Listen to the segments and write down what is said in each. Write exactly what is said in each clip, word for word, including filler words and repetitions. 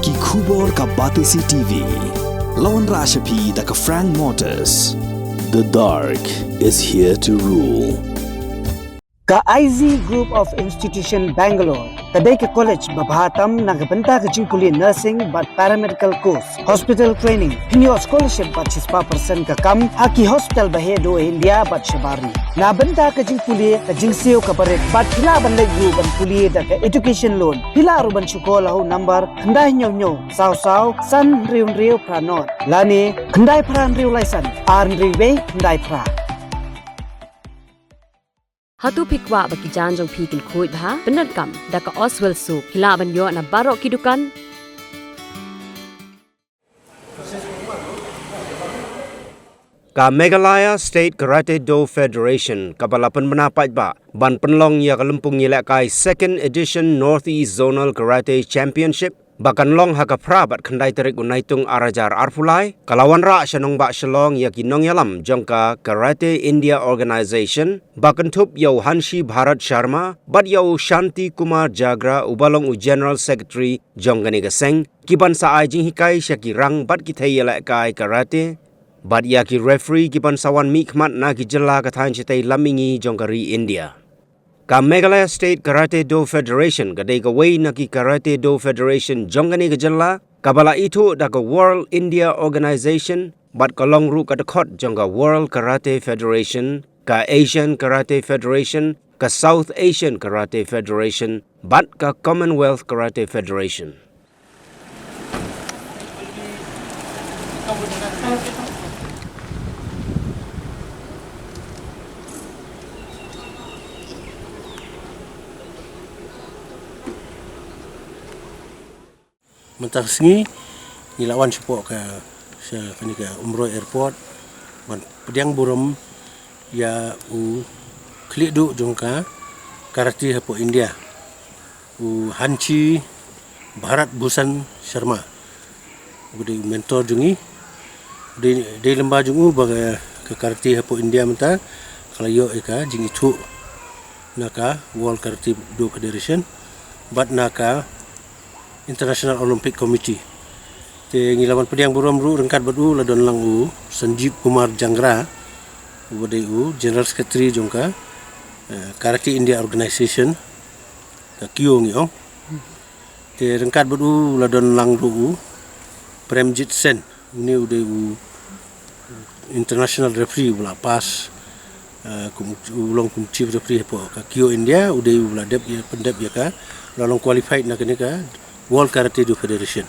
Ki khubor ka Batesi T V. La wanrah sha phi da ka Frank Motors. The dark is here to rule. Ka I Z Group of Institution Bangalore ka dei ka college ba bha tam na ka bynta ka jingpule nursing bad paramedical course, hospital training, pynïoh scholarship bad shispah percent ka kam ha ki hospital ba heh duh India bad shabar ri. Na bynta ka jingpule, ka jingsiew kaba rit bad phi lah ban leit ruh ban pule da ka education loan. Phi lah ruh ban shu call ha u number khyndai hynñiew hynñiew saw saw san hynriew hynriew phra nod lane khyndai phra hynriew lai san ar hynriew wei khyndai phra. Hato phi kwah ba ki jaiñ jong phi kin khuid bha? Pyndonkam da ka Oswell Soap. Phi lah ban ïoh na baroh ki dukan. Ka Meghalaya State Karate Do Federation kaba la pynbna paidbah ban pynlong ïa ka lympung ïalehkai Second Edition North East Zonal Karate Championship ba kan long ha ka phra bad khyndai tarik u Naitung ar hajar arphew lai, ka la wanrah sha nongbah Shillong ïa ki nongïalam jong ka Karate India Organization, ba kynthup ïa u Hanshi Bharat Sharma bad ïa u Shanti Kumar Jagra uba long u General Secretary jong kane ka seng, ki ban sa ai jinghikai sha ki rang bad ki thei ïalehkai karate bad ïa ki referee ki ban sa wan mihkhmat na ki jylla ka thaiñ shatei lam mihngi jong ka ri India. Ka Meghalaya State Karate Do Federation ka dei kawei na ki Karate Do Federation jong kane ka jylla, kaba la ithuh da ka World India Organization bad ka long ruh ka dkhot jong ka World Karate Federation, ka Asian Karate Federation, ka South Asian Karate Federation bad ka Commonwealth Karate Federation. Mynta ka sngi ngi la wan shapoh ka, sha kane ka Umroi Airport ban pdiang burom ïa u khlieh duh jong ka karate hapoh India, u Hanshi Bharat Bhushan Sharma. U dei u mentor jong ngi. U dei, dei lyngba jong u ba ka, ka karate hapoh India mynta ka la ïoh ïa ka jingithuh na ka World Karate Do Federation bad na ka International Olympic Committee. Te ngi la wan pdiang burom ruh ryngkat bad u la don lang u Sanjeev Kumar Jangra, uba dei u General Secretary jong ka, eh, Karate India Organization, ka KIO ngi ong. Te ryngkat bad u la don lang ruh u Premjit Sen, une u dei u international referee uba la pass, eh, kum u long kum chief referee hapoh ka KIO India, u dei uba la dep ïa, pyndep ïa ka, la long qualified na kane ka World Karate Do Federation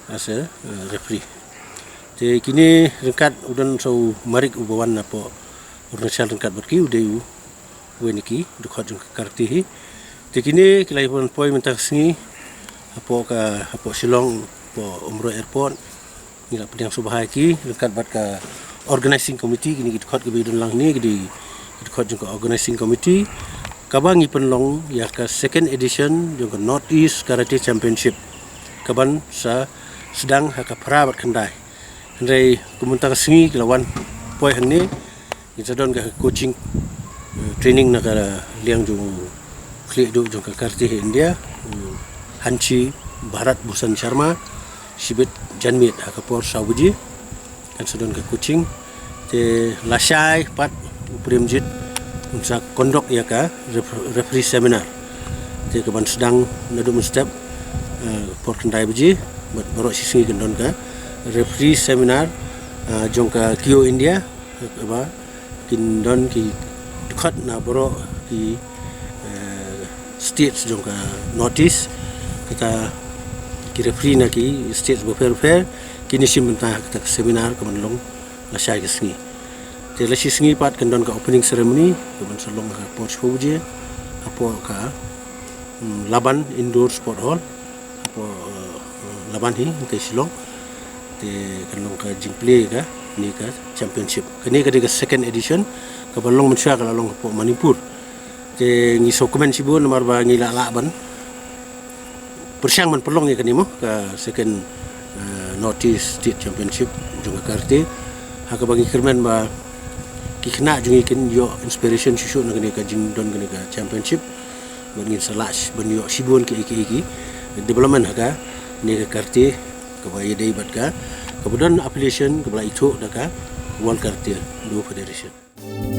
as a, eh, referee. Te kine ryngkat u don sa u Marik uba wan napoh Arunachal ryngkat bad ki, u dei u wei na ki dkhot jong ka karate hi. Te kine ki la ïa poi mynta ka sngi hapoh ka, hapoh Shillong, hapoh Umroi Airport. Ngi la pdiang sngewbha ïa ki ryngkat bad ka organizing committee, kine ki dkhot kiba ïa don lang hangne ki dei ki dkhot jong ka organizing committee, kaba ngi pynlong ïa ka second edition jong ka North East Karate Championship, kaban sa sdang ha ka phra bad khyndai. Hynrei kum mynta ka sngi ki la wan poi hangne, ngin sa don ka coaching, eh, training na ka liang jong u khlieh duh jong ka karate ha India, u Hanshi Bharat Bhushan Sharma, shibit janmiet ha ka por saw baje kan sa don ka coaching. Te lashai pat u Premjit un sa conduct ïa ka ref-, referee seminar. Te kaban sdang naduh mynstep, eh, por khyndai baje, bad baroh shi sngi kan don ka referee seminar, eh, jong ka KIO India, kaba kin don ki dkhot na baroh ki, eh, states jong ka North East, kata ki referee na ki states bapher bapher kin ïashim bynta ha kata ka seminar kaban long lashai ka sngi. Te lashi sngi pat kan don ka opening ceremony kaban sa long ha ka por shiphew baje hapoh ka, mm, Laban Indoor Sport Hall, hapoh, eh, Laban hi, hangtei Shillong. Te kan long ka jingplie kane ka championship. Kane ka dei ka second edition, kaba long mynshuwa ka la long hapoh Manipur. Te ngi sngewkmen shibun namar ba ngi la lah ban pyrshang ban pynlong ïa kane mo, ka second, eh, North East State Championship jong ka karate. Ha kaba ngi kyrmen ba ki khynnah jong ngi kin ïoh inspiration shuh shuh na kane ka jingdon kane ka championship. Bad ngin sa lah ban ïoh shibun kiei kiei ki development ha ka Kane ka karate kaba ïadei bad ka, kaba don affiliation kaba la ithuh da ka World Karate Do Federation.